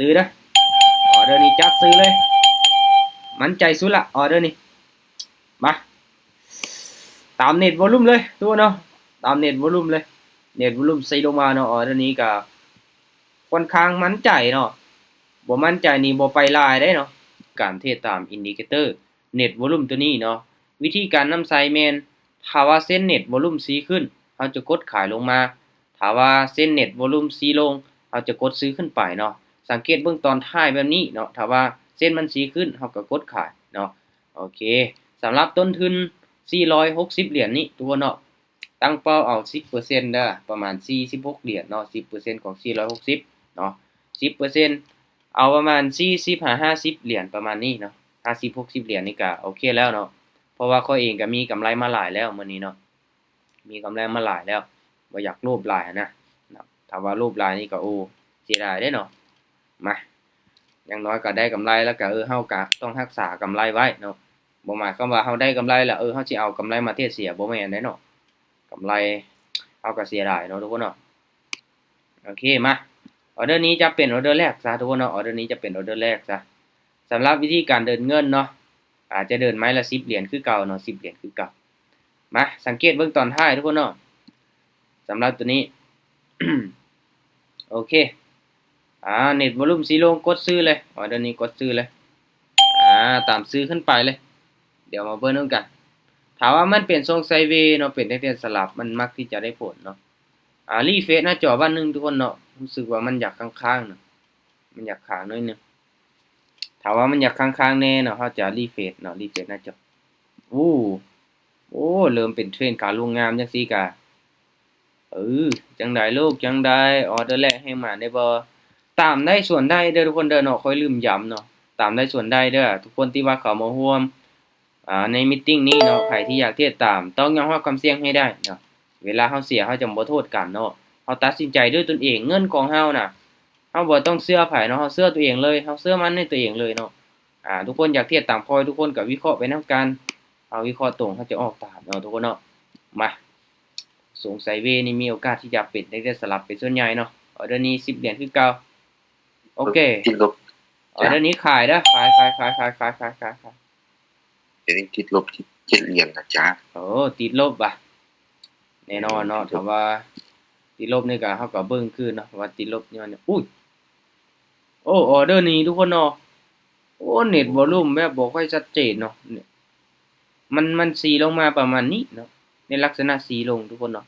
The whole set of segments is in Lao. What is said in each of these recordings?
ຕື່ເດີ້ ອໍເດີນີ້ຈັດຊື່ເລີຍ ໝັ້ນໃຈສຸດລະ ອໍເດີນີ້ ມາ ຕາມເນັດວອລຸມເລີຍທຸກຄົນເນາະ ຕາມເນັດວອລຸມເລີຍ ເນັດວອລຸມຊີ້ລົງມາເນາະ ອໍເດີນີ້ກະຄ່ອນຂ້າງໝັ້ນໃຈເນາະ ບໍ່ໝັ້ນໃຈນີ້ບໍ່ໄປຫຼາຍເດ້ເນາະ ການເທຣດຕາມອິນດິເຄເຕີເນັດວອລຸມໂຕນີ້ເນາະ ວິທີການນຳໃຊ້ແມ່ນ ຖ້າວ່າເສັ້ນເນັດວອລຸມຊີ້ຂຶ້ນ ເຮົາຈະກົດຂາຍລົງມາ ຖ້າວ່າເສັ້ນເນັດວອລຸມຊີ້ລົງ ເຮົາຈະກົດຊື້ຂຶ້ນໄປເນາະ ສັງເກດເບິ່ງຕອນທ້າຍແບບນີ້ເນາະ ຖ້າວ່າເສັ້ນມັນຊີ້ຂຶ້ນ ເຮົາກະກົດຂາຍເນາະ ໂອເຄ ສຳລັບຕົ້ນທຶນສີ່ຮ້ອຍຫົກສິບຫຼຽນນີ້ທຸກຄົນເນາະ ຕັ້ງເປົ້າເອົາສິບເປີເຊັນເດີ້ ປະມານສີ່ສິບຫົກຫຼຽນເນາະ ສິບເປີເຊັນຂອງສີ່ຮ້ອຍຫົກສິບເນາະ ສິບເປີເຊັນ ເອົາປະມານສີ່ສິບຫາຫ້າສິບຫຼຽນປະມານນີ້ເນາະ ຫ້າສິບ ຫົກສິບຫຼຽນນີ້ກະໂອເຄແລ້ວເນາະ ເພາະວ່າຂ້ອຍເອງກະມີກຳໄລມາຫຼາຍແລ້ວມື້ນີ້ເນາະ ມີກຳໄລມາຫຼາຍແລ້ວ ບໍ່ຢາກໂລບຫຼາຍຫັ້ນນະ ຖ້າວ່າໂລບຫຼາຍນີ້ກະ ໂອ້ ເສຍດາຍເດ້ເນາະ ມາ ຢ່າງໜ້ອຍກະໄດ້ກຳໄລ ແລ້ວກະ ເອີ ເຮົາກະຕ້ອງຮັກສາກຳໄລໄວ້ເນາະ ບໍ່ໝາຍຄວາມວ່າເຮົາໄດ້ກຳໄລແລ້ວ ເອີ ເຮົາຊິເອົາກຳໄລມາເທດເສຍ ບໍ່ແມ່ນເດ້ເນາະ ກຳໄລເຮົາກະເສຍດາຍເນາະທຸກຄົນເນາະ ໂອເຄ ມາ ອໍເດີນີ້ຈະເປັນອໍເດີແລກຊະທຸກຄົນເນາະ ອໍເດີນີ້ຈະເປັນອໍເດີແລກຊະ ສຳລັບວິທີການເດີນເງິນເນາະ ອາດຈະເດີນໄມ້ລະສິບຫຼຽນຄືເກົ່າເນາະ ສິບຫຼຽນຄືເກົ່າ ມາ ສັງເກດເບິ່ງຕອນທ້າຍທຸກຄົນເນາະ ສຳລັບໂຕນີ້ ໂອເຄ ອາ ເນັດວອລຸມຊີ້ລົງ ກົດຊື້ເລີຍ ອໍເດີນີ້ກົດຊື້ເລີຍ ອາ ຕາມຊື້ຂຶ້ນໄປເລີຍ ດຽວມາເບິ່ງນຳກັນ ຖ້າວ່າມັນເປັນຊົງໄຊເວເນາະ ເປັນແທ່ງທຽນສະຫຼັບ ມັນມັກທີ່ຈະໄດ້ຜົນເນາະ ອາ ຣີເຟຣຊໜ້າຈໍບາດໜຶ່ງທຸກຄົນເນາະ ຮູ້ສຶກວ່າມັນຢາກຄ້າງໆນະ ມັນຢາກຄ້າງໜ້ອຍໜຶ່ງ ຖ້າວ່າມັນຢາກຄ້າງໆແນ່ເນາະ ເຮົາຈະຣີເຟຣຊເນາະ ຣີເຟຣຊໜ້າຈໍ ໂອ້ ໂອ້ ເລີ່ມເປັນເທຣນຂາລົງງາມຈັ່ງຊີ້ກະ ເອີ ຈັ່ງໃດລູກ ຈັ່ງໃດ ອໍເດີແລກແຮງໝານໄດ້ບໍ່ ຕາມໄດ້ສ່ວນໄດ້ເດີ້ທຸກຄົນເດີ້ເນາະ ຂ້ອຍລືມຢ້ຳເນາະ ຕາມໄດ້ສ່ວນໄດ້ເດີ້ ທຸກຄົນທີ່ວ່າເຂົ້າມາຮ່ວມ ອາ ໃນມີດຕິ້ງນີ້ເນາະ ໃຜທີ່ຢາກເທຣດຕາມ ຕ້ອງຍອມຮັບຄວາມສ່ຽງໃຫ້ໄດ້ເນາະ ເວລາເຮົາເສຍ ເຮົາຈັ່ງບໍ່ໂທດກັນເນາະ ເຮົາຕັດສິນໃຈດ້ວຍຕົນເອງ ເງິນຂອງເຮົານະ ເຮົາບໍ່ຕ້ອງເຊື່ອໃຜເນາະ ເຮົາເຊື່ອຕົວເອງເລີຍ ເຮົາເຊື່ອໝັ້ນໃນຕົວເອງເລີຍເນາະ ອາ ທຸກຄົນຢາກເທຣດຕາມຂ້ອຍ ທຸກຄົນກະວິເຄາະໄປນຳກັນ ເຮົາວິເຄາະຕົງ ເຮົາຈະອອກຕາມເນາະທຸກຄົນເນາະ ມາ ຊົງໄຊເວນີ້ມີໂອກາດທີ່ຈະເປັນແທ່ງທຽນສະຫຼັບເປັນສ່ວນໃຫຍ່ເນາະ ອໍເດີນີ້ສິບຫຼຽນຄືເກົ່າ ໂອເຄ ຕິດລົບ ອໍເດີນີ້ຂາຍເດີ້ ຂາຍ ຂາຍ ຂາຍ ຂາຍ ເອີ ຕິດລົບເຈັດຫຼຽນນະຈາ ໂອ້ ຕິດລົບຫວາ ແນ່ນອນເນາະ ຖ້າວ່າຕິດລົບນີ້ກະ ເຮົາກະເບິ່ງຄືນເນາະ ວ່າຕິດລົບຍ້ອນຫຍັງ ອຸ້ຍ ໂອ້ ອໍເດີນີ້ທຸກຄົນເນາະ ໂອ້ ເນັດວອລຸມແບບບໍ່ຄ່ອຍຊັດເຈນເນາະ ມັນ ມັນຊີ້ລົງມາປະມານນີ້ເນາະ ໃນລັກສະນະຊີ້ລົງທຸກຄົນເນາະ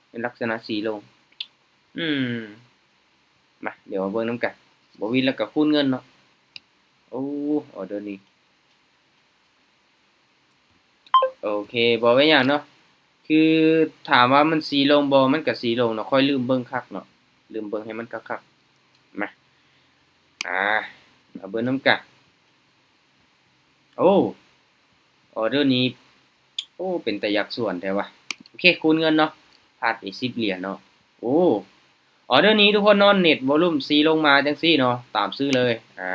ໃນລັກສະນະຊີ້ລົງ ອືມ ມາ ດຽວມາເບິ່ງນຳກັນ ບໍ່ວິນແລ້ວກະຄູນເງິນເນາະ ໂອ້ ອໍເດີນີ້ ໂອເຄ ບໍ່ເປັນຫຍັງເນາະ ຄືຖາມວ່າມັນຊີ້ລົງບໍ່ ມັນກະຊີ້ລົງເນາະ ຂ້ອຍລືມເບິ່ງຄັກເນາະ ລືມເບິ່ງໃຫ້ມັນຄັກໆ ມາ ອາ ມາເບິ່ງນຳກັນ ໂອ້ ອໍເດີນີ້ ໂອ້ ເປັນຕາຢາກສວນແທ້ຫວາ ໂອເຄ ຄູນເງິນເນາະ ພາດໄປສິບຫຼຽນເນາະ ໂອ້ ອໍເດີນີ້ທຸກຄົນເນາະ ເນັດວອລຸມຊີ້ລົງມາຈັ່ງຊີ້ເນາະ ຕາມຊື້ເລີຍ ອາ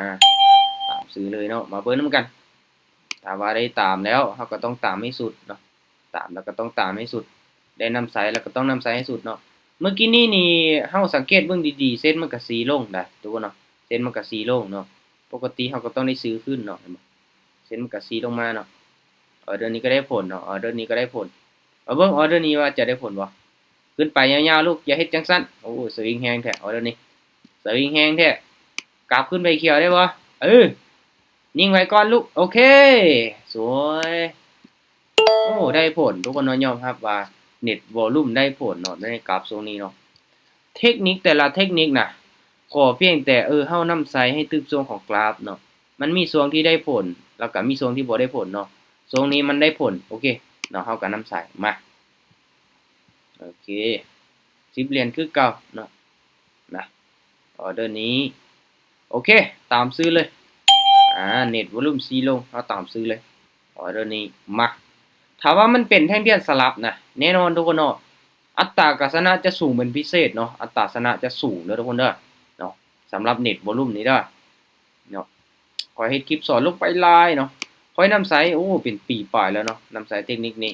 ຕາມຊື້ເລີຍເນາະ ມາເບິ່ງນຳກັນ ຖ້າວ່າໄດ້ຕາມແລ້ວ ເຮົາກະຕ້ອງຕາມໃຫ້ສຸດເນາະ ຕາມແລ້ວກະຕ້ອງຕາມໃຫ້ສຸດ ໄດ້ນຳໃຊ້ແລ້ວກະຕ້ອງນຳໃຊ້ໃຫ້ສຸດເນາະ ເມື່ອກີ້ນີ້ນີ້ ເຮົາສັງເກດເບິ່ງດີໆ ເສັ້ນມັນກະຊີ້ລົງໄດ໋ທຸກຄົນເນາະ ເສັ້ນມັນກະຊີ້ລົງເນາະ ປົກກະຕິເຮົາກະຕ້ອງໄດ້ຊື້ຂຶ້ນເນາະ ເຫັນບໍ່ ເສັ້ນມັນກະຊີ້ລົງມາເນາະ ອໍເດີນີ້ກະໄດ້ຜົນເນາະ ອໍເດີນີ້ກະໄດ້ຜົນ ມາເບິ່ງອໍເດີນີ້ວ່າຈະໄດ້ຜົນບໍ່ ຂຶ້ນໄປຍາວໆລູກ ຢ່າເຮັດຈັ່ງຊັ້ນ ໂອ້ ສະວິງແຮງແທ້ ອໍເດີນີ້ ສະວິງແຮງແທ້ ກັບຂຶ້ນໄປຂຽວໄດ້ບໍ່ ເອີ ຍິງໄວ້ກ່ອນລູກ ໂອເຄ ສວຍ ໂອ້ ໄດ້ຜົນ ທຸກຄົນເນາະ ຍອມຮັບວ່າເນັດວອລຸມໄດ້ຜົນເນາະ ໃນກາບຊ່ວງນີ້ເນາະ ເທັກນິກແຕ່ລະເທັກນິກນະ ຂໍພຽງແຕ່ ເອີ ເຮົານຳໃຊ້ໃຫ້ຖືກຊ່ວງຂອງກາບເນາະ ມັນມີຊ່ວງທີ່ໄດ້ຜົນ ແລ້ວກະມີຊ່ວງທີ່ບໍ່ໄດ້ຜົນເນາະ ຊ່ວງນີ້ມັນໄດ້ຜົນ ໂອເຄເນາະ ເຮົາກະນຳໃຊ້ ມາ ໂອເຄ ສິບຫຼຽນຄືເກົ່າເນາະ ນະ ອໍເດີນີ້ ໂອເຄ ຕາມຊື້ເລີຍ ອາ ເນັດວອລຸມຊີ້ລົງ ເຮົາຕາມຊື້ເລີຍ ອໍເດີນີ້ ມາ ຖ້າວ່າມັນເປັນແທ່ງທຽນສະຫຼັບນະ ແນ່ນອນທຸກຄົນເນາະ ອັດຕາການຊະນະຈະສູງເປັນພິເສດເນາະ ອັດຕາຊະນະຈະສູງເດີທຸກຄົນເດີ ເນາະ ສຳລັບເນັດວອລຸມນີ້ເດີ ເນາະ ຂ້ອຍເຮັດຄລິບສອນລົງໄປຫຼາຍເນາະ ຂ້ອຍນຳໃຊ້ ໂອ້ ເປັນປີປາຍແລ້ວເນາະ ນຳໃຊ້ເທັກນິກນີ້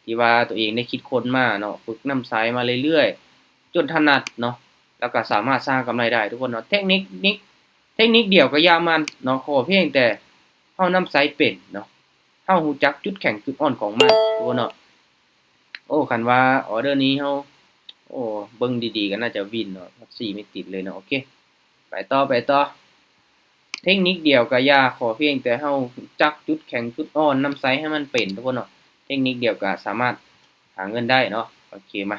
ທີ່ວ່າໂຕເອງໄດ້ຄິດຄົ້ນມາເນາະ ຝຶກນຳໃຊ້ມາເລື້ອຍໆ ຈົນຖະໜັດເນາະ ແລ້ວກະສາມາດສ້າງກຳໄລໄດ້ທຸກຄົນເນາະ ເທັກນິກ ນິກ ເທັກນິກດຽວກໍຢ່າໝັ່ນເນາະ ຂໍພຽງແຕ່ເຮົານຳໃຊ້ເປັນເນາະ ເຮົາຮູ້ຈັກຈຸດແຂງຈຸດອ່ອນຂອງມັນ ໂອ້ເນາະ. ໂອ້ ຄັນວ່າອໍເດີນີ້ເຮົາ ໂອ້ ເບິ່ງດີໆກໍໜ້າຈະວິນເນາະ ສີ່ໄມ້ຕິດເລີຍເນາະ. ໂອເຄ ໄປຕໍ່ ໄປຕໍ່. ເທັກນິກດຽວກໍຢ່າ ຂໍພຽງແຕ່ເຮົາຮູ້ຈັກຈຸດແຂງຈຸດອ່ອນ ນຳໃຊ້ໃຫ້ມັນເປັນ ທຸກຄົນເນາະ. ເທັກນິກດຽວກໍສາມາດຫາເງິນໄດ້ເນາະ. ໂອເຄ ມາ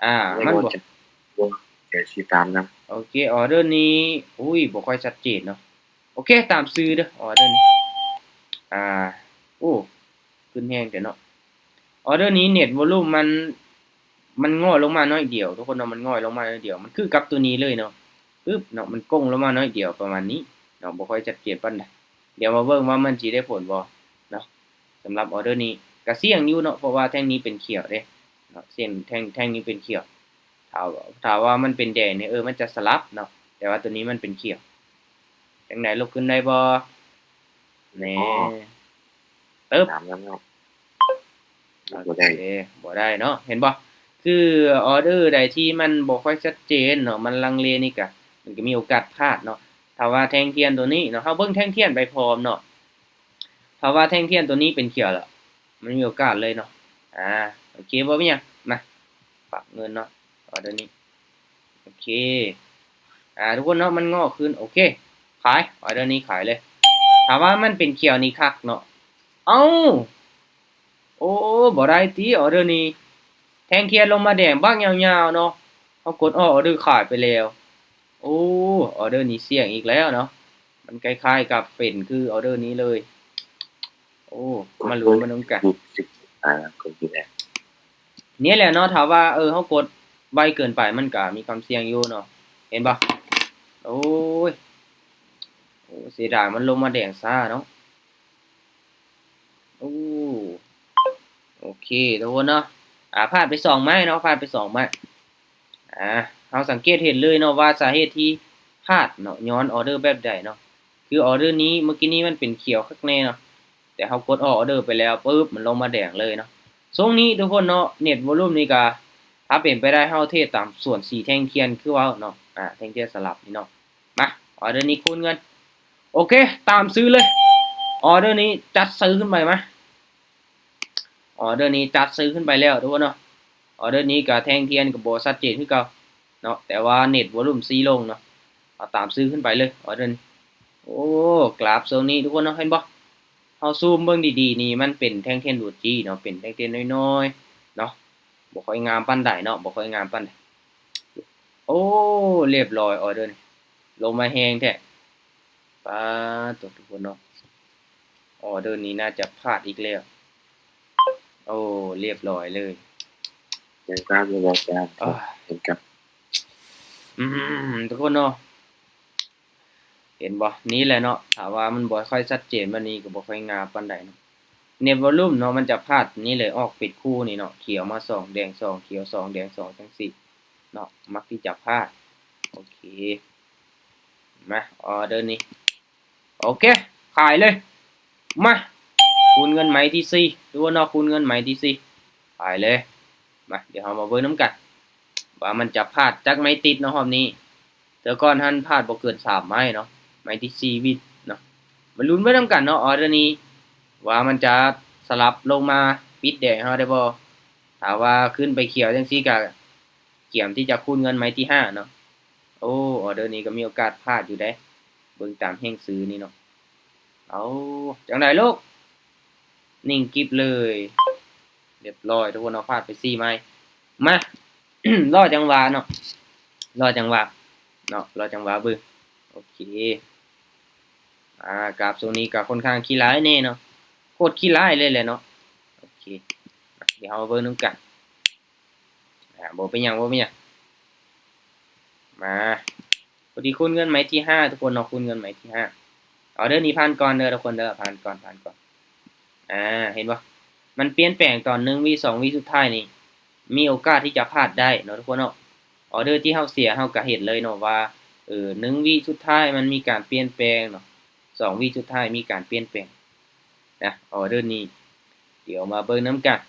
ອ່າ ມັນບໍ່ ແຕ່ຊິຕາມນຳ. ໂອເຄ ອໍເດີນີ້ ອຸ້ຍ ບໍ່ຄ່ອຍຊັດເຈນເນາະ. ໂອເຄ ຕາມຊື່ເດີ ອໍເດີນີ້ ອ່າ ໂອ້ ຂຶ້ນແຮງແທ້ເນາະ. ອໍເດີນີ້ ເນັດວອລຸມມັນ ມັນງອຍລົງມາໜ້ອຍດຽວ ທຸກຄົນເນາະ ມັນງອຍລົງມາໜ້ອຍດຽວ ມັນຄືກັບໂຕນີ້ເລີຍເນາະ ປຶບເນາະ ມັນກົງລົງມາໜ້ອຍດຽວປະມານນີ້ເນາະ ບໍ່ຄ່ອຍຊັດເຈນປານໃດ. ດຽວມາເບິ່ງວ່າມັນຊິໄດ້ຜົນບໍ່ເນາະ ສຳລັບອໍເດີນີ້ ກະສ່ຽງຢູ່ເນາະ ເພາະວ່າແທ່ງນີ້ເປັນຂຽວເດ້ເນາະ ເສັ້ນແທ່ງ ແທ່ງນີ້ເປັນຂຽວ ຖ້າ ຖ້າວ່າມັນເປັນແດງນີ້ ເອີ ມັນຈະສະຫຼັບເນາະ ແຕ່ວ່າໂຕນີ້ມັນເປັນຂຽວ ຈັ່ງໃດ ລຸກຂຶ້ນໄດ້ບໍ່? ແນ່ ຕຶບ ຕາມນັ້ນເນາະ ບໍ່ໄດ້ ບໍ່ໄດ້ເນາະ ເຫັນບໍ່? ຄືອໍເດີໃດທີ່ມັນບໍ່ຄ່ອຍຊັດເຈນເນາະ ມັນລັງເລນີ້ກະ ມັນກະມີໂອກາດພາດເນາະ. ຖ້າວ່າແທ່ງທຽນໂຕນີ້ເນາະ ເຮົາເບິ່ງແທ່ງທຽນໄປພ້ອມເນາະ ຖ້າວ່າແທ່ງທຽນໂຕນີ້ເປັນຂຽວແລ້ວ ມັນມີໂອກາດເລີຍເນາະ. ອາ ໂອເຄ ບໍ່ມີຫຍັງ ມາ ປັບເງິນເນາະ ອໍເດີນີ້ ໂອເຄ ອາ ທຸກຄົນເນາະ ມັນງອຂຶ້ນ ໂອເຄ ຂາຍ ອໍເດີນີ້ຂາຍເລີຍ. ຖ້າວ່າມັນເປັນຂຽວນີ້ຄັກເນາະ ເອົ້າ ໂອ້ ບໍ່ໄດ້ຕິ ອໍເດີນີ້ ແທ່ງທຽນລົງມາແດງບັກຍາວໆເນາະ ເຮົາກົດອອກ ອໍເດີຂາຍໄປແລ້ວ. ໂອ້ ອໍເດີນີ້ສ່ຽງອີກແລ້ວເນາະ ມັນຄ້າຍໆກັບເປັນຄືອໍເດີນີ້ເລີຍ. ໂອ້ ມາລຸ້ນມານຳກັນ ອາ ກົດຢູ່ແລ້ວ ນີ້ແຫຼະເນາະ ຖ້າວ່າ ເອີ ເຮົາກົດໄວເກີນໄປ ມັນກະມີຄວາມສ່ຽງຢູ່ເນາະ ເຫັນບໍ່? ໂອ້ຍ ໂອ້ ເສຍດາຍ ມັນລົງມາແດງຊ້າເນາະ. ໂອ້ ໂອເຄ ທຸກຄົນເນາະ ອາ ພາດໄປສອງໄມ້ເນາະ ພາດໄປສອງໄມ້. ອາ ເຮົາສັງເກດເຫັນເລີຍເນາະວ່າສາເຫດທີ່ພາດເນາະ ຍ້ອນອໍເດີແບບໃດເນາະ. ຄືອໍເດີນີ້ ເມື່ອກີ້ນີ້ມັນເປັນຂຽວຄັກແນ່ເນາະ ແຕ່ເຮົາກົດອອກອໍເດີໄປແລ້ວປຶບ ມັນລົງມາແດງເລີຍເນາະ. ຊ່ວງນີ້ທຸກຄົນເນາະ ເນັດວອລຸມນີ້ກະ ຖ້າເປັນໄປໄດ້ ເຮົາເທຣດຕາມສ່ວນສີແທ່ງທຽນຄືເວົ້າເນາະ ອາ ແທ່ງທຽນສະຫຼັບນີ້ເນາະ. ມາ ອໍເດີນີ້ຄູນເງິນ ໂອເຄ ຕາມຊື້ເລີຍ ອໍເດີນີ້ຈັດຊື້ຂຶ້ນໄປ ມາ ອໍເດີນີ້ຈັດຊື້ຂຶ້ນໄປແລ້ວທຸກຄົນເນາະ. ອໍເດີນີ້ກະແທ່ງທຽນກະບໍ່ຊັດເຈນຄືເກົ່າເນາະ ແຕ່ວ່າເນັດວອລຸມຊີ້ລົງເນາະ ເອົາຕາມຊື້ຂຶ້ນໄປເລີຍ ອໍເດີນີ້. ໂອ້ ກຣາຟຊ່ວງນີ້ທຸກຄົນເນາະ ເຫັນບໍ່? ເຮົາຊູມເບິ່ງດີໆນີ້ ມັນເປັນແທ່ງທຽນໂດຈີເນາະ ເປັນແທ່ງທຽນນ້ອຍໆເນາະ ບໍ່ຄ່ອຍງາມປານໃດເນາະ ບໍ່ຄ່ອຍງາມປານໃດ. ໂອ້ ລຽບຮ້ອຍ ອໍເດີນີ້ລົງມາແຮງແທ້ ປາດໂທ້ ທຸກຄົນເນາະ ອໍເດີນີ້ໜ້າຈະພາດອີກແລ້ວ. ໂອ້ ລຽບຮ້ອຍເລີຍ ເປັນການຢູ່ແລ້ວຈ້າ ເຫັນກັບ ອືມ ທຸກຄົນເນາະ ເຫັນບໍ່? ນີ້ແຫຼະເນາະ ຖ້າວ່າມັນບໍ່ຄ່ອຍຊັດເຈນແບບນີ້ກໍບໍ່ຄ່ອຍງາມປານໃດເນາະ. ເນັດວອລຸມເນາະ ມັນຈະພາດນີ້ເລີຍ ອອກເປັນຄູ່ນີ້ເນາະ ຂຽວມາສອງ ແດງສອງ ຂຽວສອງ ແດງສອງ ຈັ່ງຊີ້ເນາະ ມັກທີ່ຈະພາດ. ໂອເຄ ມາ ອໍເດີນີ້ ໂອເຄ ຂາຍເລີຍ ມາ ຄູນເງິນໄມ້ທີສີ່ ຫຼືວ່າເນາະ ຄູນເງິນໄມ້ທີສີ່ ຂາຍເລີຍ. ມາ ດຽວເຮົາມາເບິ່ງນຳກັນວ່າມັນຈະພາດຈັກໄມ້ຕິດເນາະຮອບນີ້. ເທື່ອກ່ອນຫັ້ນພາດບໍ່ເກີນສາມໄມ້ເນາະ ໄມ້ທີສີ່ວິດເນາະ. ມາລຸ້ນໄປນຳກັນເນາະ ອໍເດີນີ້ ວ່າມັນຈະສະຫຼັບລົງມາປິດແດງໃຫ້ເຮົາໄດ້ບໍ່? ຖ້າວ່າຂຶ້ນໄປຂຽວຈັ່ງຊີ້ກະກຽມທີ່ຈະຄູນເງິນໄມ້ທີຫ້າເນາະ. ໂອ້ ອໍເດີນີ້ກໍມີໂອກາດພາດຢູ່ເດ້ ເບິ່ງຕາມແຮງຊື້ນີ້ເນາະ. ເອົາ ຈັ່ງໃດລູກ? ນິ່ງກິບເລີຍ ລຽບຮ້ອຍ ທຸກຄົນເນາະ ພາດໄປສີ່ໄມ້. ມາ ລໍຈັງຫວະເນາະ ລໍຈັງຫວະເນາະ ລໍຈັງຫວະເບິ່ງ. ໂອເຄ ອາ ກາບຊ່ວງນີ້ກໍຄ່ອນຂ້າງຂີ້ຮ້າຍແດ່ເນາະ ໂຄດຂີ້ຮ້າຍເລີຍແຫຼະເນາະ. ໂອເຄ ດຽວເຮົາມາເບິ່ງນຳກັນ. ອາ ບໍ່ເປັນຫຍັງ ບໍ່ເປັນຫຍັງ ມາ ພໍດີຄູນເງິນໄມ້ທີຫ້າ ທຸກຄົນເນາະ ຄູນເງິນໄມ້ທີຫ້າ. ອໍເດີນີ້ຜ່ານກ່ອນເດີ ທຸກຄົນເດີ ຜ່ານກ່ອນ ຜ່ານກ່ອນ. ອາ ເຫັນບໍ່? ມັນປ່ຽນແປງຕອນໜຶ່ງວິ ສອງວິສຸດທ້າຍນີ້ ມີໂອກາດທີ່ຈະພາດໄດ້ເນາະ ທຸກຄົນເນາະ. ອໍເດີທີ່ເຮົາເສຍ ເຮົາກະເຫັນເລີຍເນາະວ່າ ເອີ ໜຶ່ງວິສຸດທ້າຍມັນມີການປ່ຽນແປງເນາະ ສອງວິສຸດທ້າຍມີການປ່ຽນແປງນະ. ອໍເດີນີ້ ດຽວມາເບິ່ງນຳກັນ.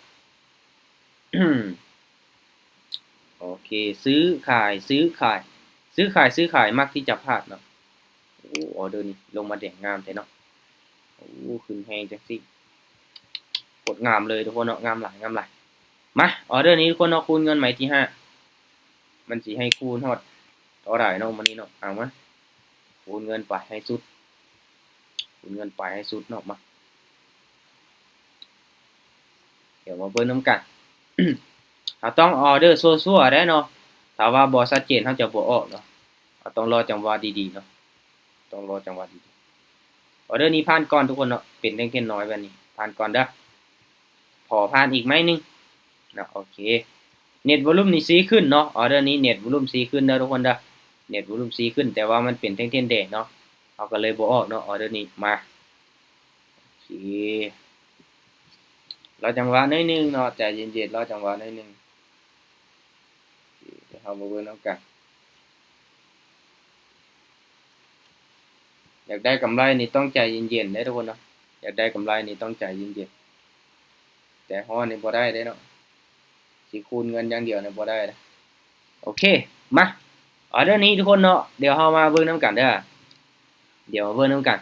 ໂອເຄ ຊື້ຂາຍ ຊື້ຂາຍ ຊື້ຂາຍ ຊື້ຂາຍ ມັກທີ່ຈະພາດເນາະ. ໂອ ໂອ້ ອໍເດີນີ້ລົງມາແດງງາມແທ້ເນາະ. ໂອ້ ຂຶ້ນແຮງຈັ່ງຊີ້ ໂຄດງາມເລີຍທຸກຄົນເນາະ. ງາມຫຼາຍ ງາມຫຼາຍ. ມາ ອໍເດີນີ້ທຸກຄົນເນາະ ຄູນເງິນໄມ້ທີຫ້າ ມັນຊິໃຫ້ຄູນຮອດເທົ່າໃດເນາະມື້ນີ້ເນາະ. ເອົາມາ ຄູນເງິນໄປໃຫ້ສຸດ ຄູນເງິນໄປໃຫ້ສຸດເນາະ. ມາ ດຽວມາເບິ່ງນຳກັນ. ເຮົາຕ້ອງອໍເດີຊົ່ວໆໄດ໋ເນາະ. ຖ້າວ່າບໍ່ຊັດເຈນ ເຮົາຈະບໍ່ອອກເນາະ. ເຮົາຕ້ອງລໍຈັງຫວະດີໆເນາະ. ຕ້ອງລໍຈັງຫວະດີໆ. ອໍເດີນີ້ຜ່ານກ່ອນທຸກຄົນເນາະ. ເປັນແທ່ງທຽນນ້ອຍແບບນີ້ ຜ່ານກ່ອນເດີ. ຂໍຜ່ານອີກໄມ້ໜຶ່ງເນາະ. ໂອເຄ ເນັດວອລຸມນີ້ຊີຂຶ້ນເນາະ. ອໍເດີນີ້ເນັດວອລຸມຊີຂຶ້ນເດີທຸກຄົນເດີ. ເນັດວອລຸມຊີຂຶ້ນ ແຕ່ວ່າມັນເປັນແທ່ງທຽນແດງເນາະ. ເຮົາກໍເລີຍບໍ່ອອກເນາະ ອໍເດີນີ້. ມາ ໂອເຄ ລໍຈັງຫວະໜ້ອຍໜຶ່ງເນາະ. ໃຈເຢັນໆ ລໍຈັງຫວະໜ້ອຍໜຶ່ງ. ໂອເຄ ດຽວເຮົາມາເບິ່ງນຳກັນ. ຢາກໄດ້ກຳໄລນີ້ຕ້ອງໃຈເຢັນໆເດ້ທຸກຄົນເນາະ. ຢາກໄດ້ກຳໄລນີ້ຕ້ອງໃຈເຢັນໆ. ໃຈຮ້ອນນີ້ບໍ່ໄດ້ເດ້ເນາະ. ຊິຄູນເງິນຢ່າງດຽວນີ້ບໍ່ໄດ້ເດ້. ໂອເຄ ມາ ອໍເດີນີ້ທຸກຄົນເນາະ. ດຽວເຮົາມາເບິ່ງນຳກັນເດີ. ດຽວມາເບິ່ງນຳກັນ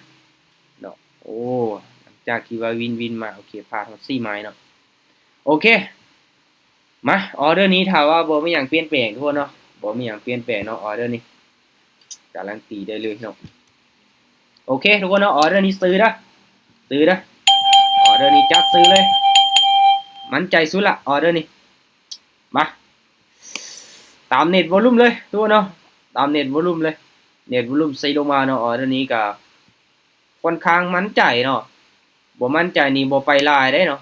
ເນາະ. ໂອ້ ຫຼັງຈາກທີ່ວ່າວິນໆມາ ໂອເຄ ພາດຮອດສີ່ໄມ້ເນາະ. ໂອເຄ ມາ ອໍເດີນີ້ຖ້າວ່າບໍ່ມີຫຍັງປ່ຽນແປງທຸກຄົນເນາະ. ບໍ່ມີຫຍັງປ່ຽນແປງເນາະ ອໍເດີນີ້ ກາລັນຕີໄດ້ເລີຍເນາະ. ໂອເຄທຸກຄົນເນາະ ອໍເດີນີ້ຊື້ເດີ ຊື້ເດີ. ອໍເດີນີ້ຈັດຊື້ເລີຍ ໝັ້ນໃຈສຸດລະ ອໍເດີນີ້. ມາ ຕາມເນັດວອລຸມເລີຍທຸກຄົນເນາະ. ຕາມເນັດວອລຸມເລີຍ. ເນັດວອລຸມໃສ່ລົງມາເນາະ. ອໍເດີນີ້ກະ ຂ້ອນຂ້າງໝັ້ນໃຈເນາະ. ບໍ່ໝັ້ນໃຈນີ້ບໍ່ໄປຫຼາຍເດ້ເນາະ.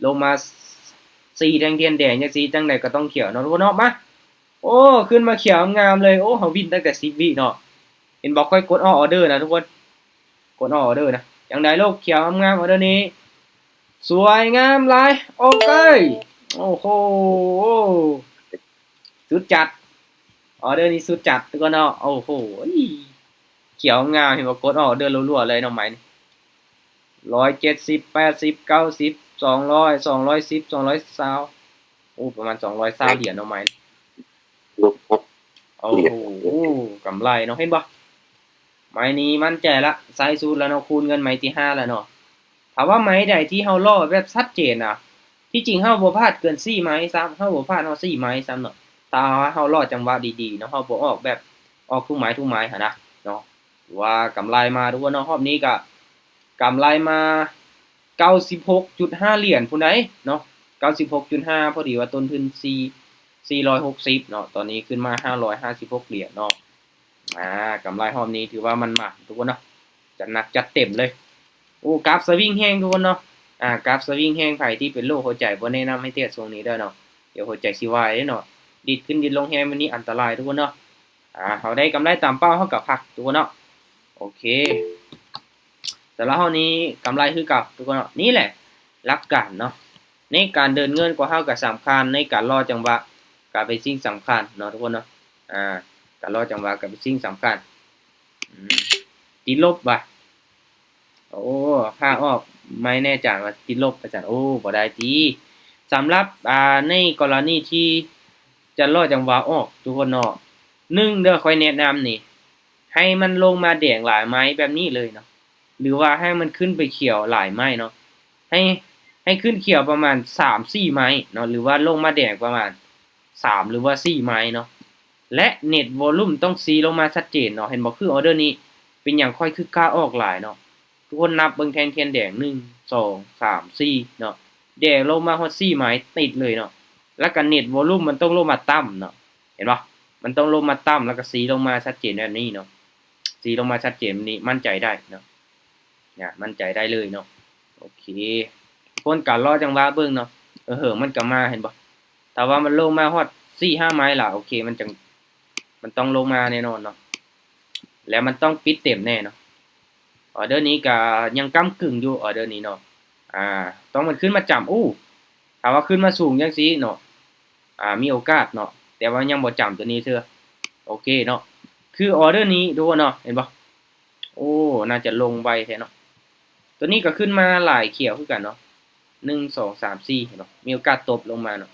ລົງມາສີ່ແທ່ງທຽນແດງຈັ່ງຊີ້ ຈັ່ງໃດກໍຕ້ອງຂຽວເນາະທຸກຄົນເນາະ. ມາ ໂອ້ ຂຶ້ນມາຂຽວງາມເລີຍ. ໂອ້ ເຮົາວິນຕັ້ງແຕ່ສິບວິເນາະ. ເຫັນບໍ່ ຂ້ອຍກົດອອກອໍເດີນະທຸກຄົນ ກົດອອກອໍເດີນະ. ຈັ່ງໃດລູກ ຂຽວງາມໆ ອໍເດີນີ້ ສວຍງາມຫຼາຍ. ໂອເຄ ໂອ້ໂຫ ສຸດຈັດ ອໍເດີນີ້ສຸດຈັດທຸກຄົນເນາະ. ໂອ້ໂຫ ຂຽວງາມ ເຫັນບໍ່ ກົດອອກອໍເດີລົວໆເລີຍເນາະ. ໄມ້ນີ້ ຮ້ອຍເຈັດສິບ ແປດສິບ ເກົ້າສິບ ສອງຮ້ອຍ ສອງຮ້ອຍສິບ ສອງຮ້ອຍຊາວ ໂອ້ ປະມານສອງຮ້ອຍຊາວຫຼຽນເນາະໄມ້ນີ້. ໂອ້ໂຫ ກຳໄລເນາະ ເຫັນບໍ່? ໄມ້ນີ້ໝັ້ນໃຈລະ ໃສ່ສູດລະເນາະ ຄູນເງິນໄມ້ທີຫ້າລະເນາະ. ຖ້າວ່າໄມ້ໃດທີ່ເຮົາລໍແບບຊັດເຈນນະ ທີ່ຈິງເຮົາບໍ່ພາດເກີນສີ່ໄມ້ຊ້ຳ ເຮົາບໍ່ພາດຮອດສີ່ໄມ້ຊ້ຳເນາະ. ຖ້າວ່າເຮົາລໍຈັງຫວະດີໆເນາະ ເຮົາບໍ່ອອກແບບອອກທຸກໄມ້ທຸກໄມ້ຫັ້ນນະເນາະ ຖືວ່າກຳໄລມາທຸກຄົນເນາະ. ຮອບນີ້ກະກຳໄລມາ ເກົ້າສິບຫົກຈຸດຫ້າຫຼຽນພຸ້ນໃດ໋ເນາະ ເກົ້າສິບຫົກຈຸດຫ້າ ພໍດີວ່າຕົ້ນທຶນສີ່ ສີ່ຮ້ອຍຫົກສິບເນາະ ຕອນນີ້ຂຶ້ນມາຫ້າຮ້ອຍຫ້າສິບຫົກຫຼຽນເນາະ. ອາ ກຳໄລຮອບນີ້ຖືວ່າໝັ້ນໆທຸກຄົນເນາະ ຈັດໜັກຈັດເຕັມເລີຍ. ໂອ້ ກາບສະວິງແຮງທຸກຄົນເນາະ ອາ ກາບສະວິງແຮງ. ໃຜທີ່ເປັນໂລກຫົວໃຈບໍ່ແນະນຳໃຫ້ເທຣດຊ່ວງນີ້ເດີເນາະ ດຽວຫົວໃຈຊິວາຍເດ້ເນາະ ດີດຂຶ້ນດີດລົງແຮງແບບນີ້ອັນຕະລາຍທຸກຄົນເນາະ. ອາ ເຮົາໄດ້ກຳໄລຕາມເປົ້າ ເຮົາກະພັກທຸກຄົນເນາະ. ໂອເຄ ສຳລັບຮອບນີ້ກຳໄລຄືເກົ່າທຸກຄົນເນາະ. ນີ້ແຫຼະຫຼັກການເນາະ ໃນການເດີນເງິນຂອງເຮົາກະສຳຄັນ ໃນການລໍຈັງຫວະກະເປັນສິ່ງສຳຄັນເນາະທຸກຄົນເນາະ. ອາ ການລໍຈັງຫວະກະເປັນສິ່ງສຳຄັນ. ອືມ ຕິດລົບວ່າ ໂອ້ ພາອອກໄມ້ແນ່ຈານວ່າຕິດລົບວ່າຊັ້ນ. ໂອ້ ບໍ່ໄດ້ຕິ. ສຳລັບ ອາ ໃນກໍລະນີທີ່ຈະລໍຈັງຫວະອອກທຸກຄົນເນາະ ໜຶ່ງເດີ ຂ້ອຍແນະນຳນີ້ ໃຫ້ມັນລົງມາແດງຫຼາຍໄມ້ແບບນີ້ເລີຍເນາະ ຫຼືວ່າໃຫ້ມັນຂຶ້ນໄປຂຽວຫຼາຍໄມ້ເນາະ ໃຫ້ ໃຫ້ຂຶ້ນຂຽວປະມານສາມສີ່ໄມ້ເນາະ ຫຼືວ່າລົງມາແດງປະມານສາມ ຫຼືວ່າສີ່ໄມ້ເນາະ ແລະ ເນັດວອລຸມຕ້ອງຊີ້ລົງມາຊັດເຈນເນາະ. ເຫັນບໍ່ ຄືອໍເດີນີ້ ເປັນຫຍັງຂ້ອຍຄືກ້າອອກຫຼາຍເນາະ. ທຸກຄົນນັບເບິ່ງແທ່ງທຽນແດງ ໜຶ່ງ ສອງ ສາມ ສີ່ເນາະ ແດງລົງມາຮອດສີ່ໄມ້ຕິດເລີຍເນາະ ແລ້ວກະເນັດວອລຸມມັນຕ້ອງລົງມາຕ່ຳເນາະ ເຫັນບໍ່ ມັນຕ້ອງລົງມາຕ່ຳ ແລ້ວກະຊີ້ລົງມາຊັດເຈນແບບນີ້ເນາະ ຊີ້ລົງມາຊັດເຈນແບບນີ້ ໝັ້ນໃຈໄດ້ເນາະ ໝັ້ນໃຈໄດ້ເລີຍເນາະ. ໂອເຄ ຄົນກະລໍຈັງຫວະເບິ່ງເນາະ ເອີ ເຫີງມັນກະມາ ເຫັນບໍ່ ຖ້າວ່າມັນລົງມາຮອດສີ່ຫ້າໄມ້ລະ ໂອເຄ ມັນຈັ່ງ ມັນຕ້ອງລົງມາແນ່ນອນເນາະ ແລ້ວມັນຕ້ອງປິດເຕັມແນ່ເນາະ. ອໍເດີນີ້ກະຍັງກ້ຳກຶ່ງຢູ່ ອໍເດີນີ້ເນາະ ອາ ຕ້ອງມັນຂຶ້ນມາຈຳ ໂອ້ ຖ້າວ່າຂຶ້ນມາສູງຈັ່ງຊີ້ເນາະ ອາ ມີໂອກາດເນາະ ແຕ່ວ່າຍັງບໍ່ຈຳໂຕນີ້ເທື່ອ. ໂອເຄເນາະ ຄືອໍເດີນີ້ທຸກຄົນເນາະ ເຫັນບໍ່ ໂອ້ ໜ້າຈະລົງໄວແທ້ເນາະ. ໂຕນີ້ກະຂຶ້ນມາຫຼາຍຂຽວຄືກັນເນາະ ໜຶ່ງ ສອງ ສາມ ສີ່ ເຫັນບໍ່ ມີໂອກາດຕົບລົງມາເນາະ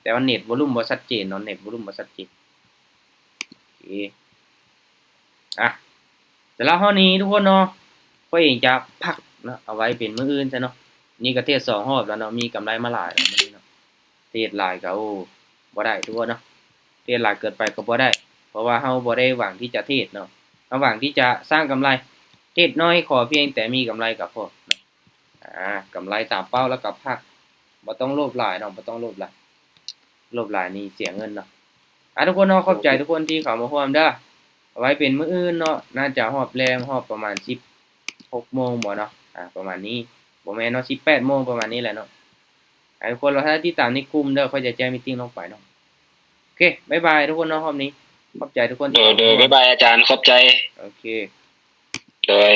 ແຕ່ວ່າເນັດວອລຸມບໍ່ຊັດເຈນເນາະ ເນັດວອລຸມບໍ່ຊັດເຈນ. ໂອເຄ ອະ ສຳລັບຮອບນີ້ທຸກຄົນເນາະ ຂ້ອຍເອງຈະພັກເນາະ ເອົາໄວ້ເປັນມື້ອື່ນຊະເນາະ. ນີ້ກໍເທຣດສອງຮອບແລ້ວເນາະ ມີກຳໄລມາຫຼາຍແລ້ວມື້ນີ້ເນາະ. ເທຣດຫຼາຍກໍ ໂອ້ ບໍ່ໄດ້ທຸກຄົນເນາະ ເທຣດຫຼາຍເກີນໄປກໍບໍ່ໄດ້ ເພາະວ່າເຮົາບໍ່ໄດ້ຫວັງທີ່ຈະເທຣດເນາະ ເຮົາຫວັງທີ່ຈະສ້າງກຳໄລ. ເທຣດໜ້ອຍຂໍພຽງແຕ່ມີກຳໄລກໍພໍເນາະ. ອາ ກຳໄລຕາມເປົ້າແລ້ວກໍພັກ ບໍ່ຕ້ອງໂລບຫຼາຍເນາະ ບໍ່ຕ້ອງໂລບຫຼາຍ ໂລບຫຼາຍນີ້ເສຍເງິນເນາະ. ອາ ທຸກຄົນເນາະ ຂອບໃຈທຸກຄົນທີ່ເຂົ້າມາຮ່ວມເດີ. ເອົາໄວ້ເປັນມື້ອື່ນເນາະ ໜ້າຈະຮອບແລງ ຮອບປະມານສິບຫົກໂມງບໍເນາະ ອາ ປະມານນີ້ ບໍ່ແມ່ນເນາະ ສິບແປດໂມງ ປະມານນີ້ແຫຼະເນາະ. ໃຫ້ທຸກຄົນລອງຕິດຕາມໃນກຸ່ມເດີ ຂ້ອຍຈະແຈ້ງມີດຕິ້ງລົງໄປເນາະ. ໂອເຄ ບາຍບາຍທຸກຄົນເນາະ ຮອບນີ້ ຂອບໃຈທຸກຄົນ ໂດຍ ໂດຍ ບາຍບາຍອາຈານ ຂອບໃຈ ໂອເຄ ໂດຍ.